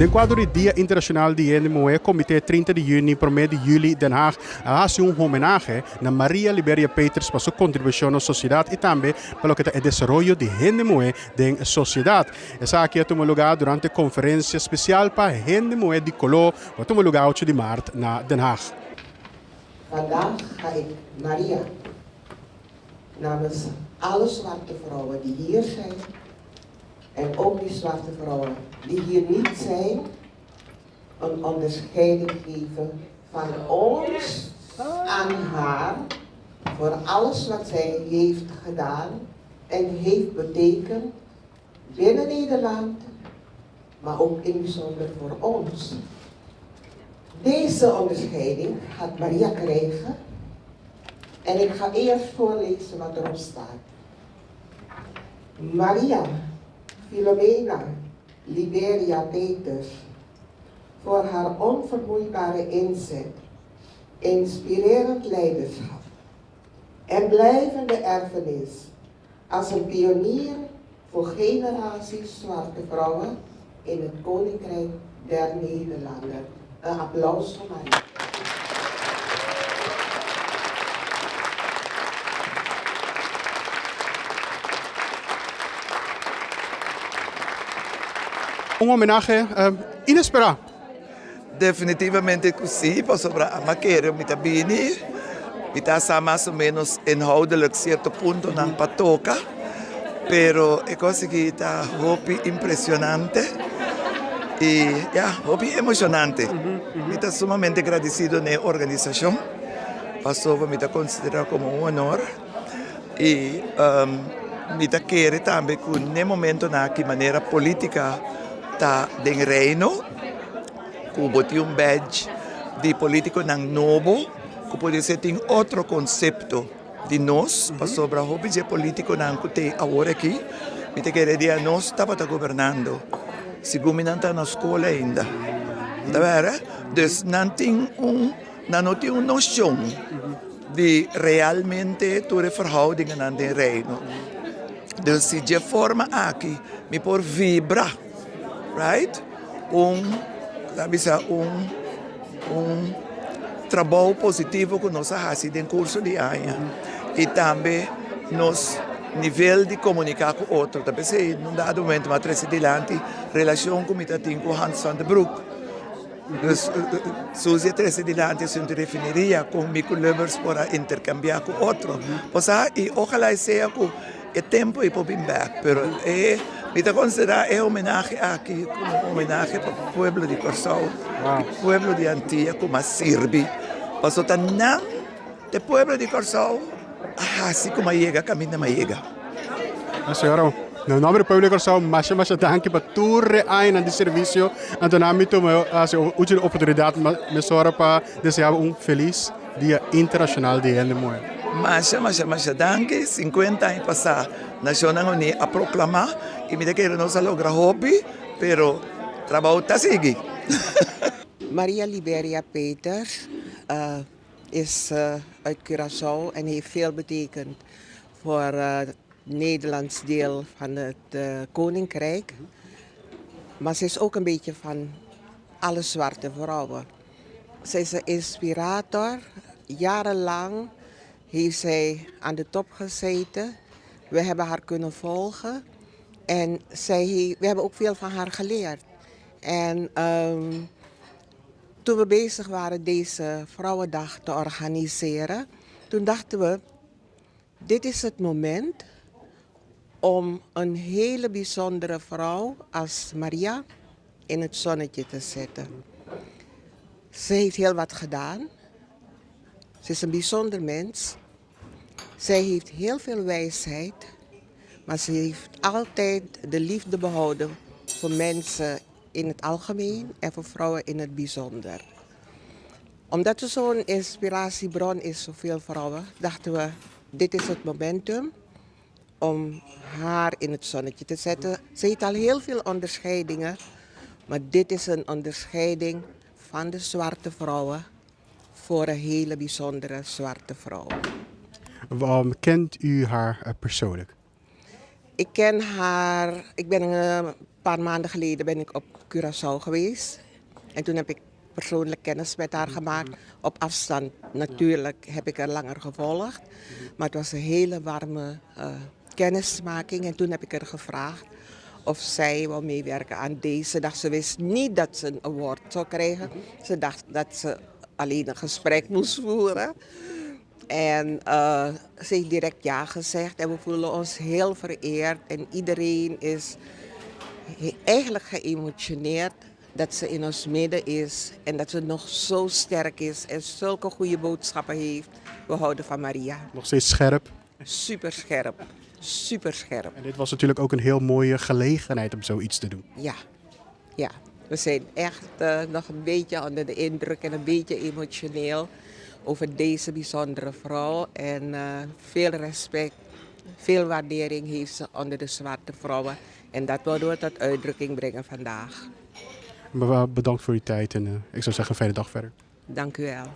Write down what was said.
Den kuadro di Dia Internashonal di Hende Muhé, Komité 30 di yüni, promé di yüli Den Haag a hasi un homenahe na Maria Liberia Peters pa su kontribushon na sosiedat i tambe pa loke ta e desaroyo di hende muhé den sosiedat. Esaki a tuma lugá durante konferensia spesial pa hende muhé di koló ku a tuma lugá ocho di mart na Den Haag. Vandaag ga ik Maria namens alle zwarte vrouwen die hier zijn en ook die zwarte vrouwen die hier niet zijn, een onderscheiding geven van ons aan haar voor alles wat zij heeft gedaan en heeft betekend binnen Nederland, maar ook in bijzonder voor ons. Deze onderscheiding gaat Maria krijgen en ik ga eerst voorlezen wat erop staat. Maria Filomena Liberia Peters voor haar onvermoeibare inzet, inspirerend leiderschap en blijvende erfenis als een pionier voor generaties zwarte vrouwen in het Koninkrijk der Nederlanden. Een applaus voor Maria. Un homenahe inesperá. Definitivamente ku si, pasobra ama kere mi ta bini, mi ta sa mas o menos inhoudelijk sierto puntonan pa toka, pero e kos aki ta hopi impresionante i ya, hopi emoshonante. Mi ta sumamente gradisido na e organisashon, pasobra mi ta konsidera komo un honor i mi ta kere tambe ku n'e momentonan aki manera politika ta den reino, ku bo tin un badge di politikonan nobo ku por ser tin otro konsepto di nos pasobra hopi dje politikonan ku te awor aki mi ta kere di anos tabata gobernando segun mi nan ta na skol ainda ta wèr dus nan tin un nan no tin un noshon di realmente tur e verhoudingennan den reino dus si dje forma aki mi por vibra. Right? Un, ta bisa un, un trabou positivo ku nos a hasi den kurso di aña i tambe nos nivel di komuniká ku otro. Ta p'esei un dado momento mi a trese dilanti relashon ku mi ta tin ku Hans van der Broek. Dus Suzy a trese dilanti asuntu di refineria kon mi ku Lubbers por a interkambiá ku otro. Osea i ojalá e sea ku. E tempu ei por bin bek, pero e mi ta konsiderá e homenahe aki komo un homenahe pa pueblo di Kòrsou i pueblo di Antia ku mas sirbi. Pasobra ta nan, e pueblo di Kòrsou a hasi ku mi a yega kaminda mi a yega. Señora, na nomber di pueblo di Kòrsou masha masha danki pa tur e añanan di servisio. Anto nan mi tuma e último oportunidat mesora pa deseá bo un felis. Dia Internashonal di Hende Muhé. Masha masha masha danki, sinkuenta aña pasá Nashonnan Uní a proklamá i mi ta kere nos a logra hopi, pero trabou ta sigui. Maria Liberia Peters is uit Curaçao en heeft veel betekend voor het Nederlands deel van het Koninkrijk. Maar ze is ook een beetje van alle zwarte vrouwen. Zij is een inspirator. Jarenlang heeft zij aan de top gezeten. We hebben haar kunnen volgen. En zij, we hebben ook veel van haar geleerd. En um, toen we bezig waren deze Vrouwendag te organiseren, toen dachten we, dit is het moment om een hele bijzondere vrouw als Maria in het zonnetje te zetten. Ze heeft heel wat gedaan. Ze is een bijzonder mens. Zij heeft heel veel wijsheid, maar ze heeft altijd de liefde behouden voor mensen in het algemeen en voor vrouwen in het bijzonder. Omdat ze zo'n inspiratiebron is voor veel vrouwen, dachten we, dit is het momentum om haar in het zonnetje te zetten. Ze heeft al heel veel onderscheidingen, maar dit is een onderscheiding van de zwarte vrouwen voor een hele bijzondere zwarte vrouw. Kent u haar persoonlijk? Ik ken haar, ik ben een paar maanden geleden ben ik op Curaçao geweest. En toen heb ik persoonlijk kennis met haar gemaakt. Op afstand natuurlijk heb ik haar langer gevolgd. Maar het was een hele warme kennismaking. En toen heb ik haar gevraagd of zij wou meewerken aan deze dag. Ze wist niet dat ze een award zou krijgen. Ze dacht dat ze alleen een gesprek moest voeren. En ze heeft direct ja gezegd en we voelen ons heel vereerd. En iedereen is eigenlijk geëmotioneerd dat ze in ons midden is en dat ze nog zo sterk is en zulke goede boodschappen heeft. We houden van Maria. Nog steeds scherp. Super scherp. Super scherp. En dit was natuurlijk ook een heel mooie gelegenheid om zoiets te doen. Ja. We zijn echt nog een beetje onder de indruk en een beetje emotioneel over deze bijzondere vrouw. En veel respect, veel waardering heeft ze onder de zwarte vrouwen. En dat wilden we tot uitdrukking brengen vandaag. Bedankt voor uw tijd en ik zou zeggen, fijne dag verder. Dank u wel.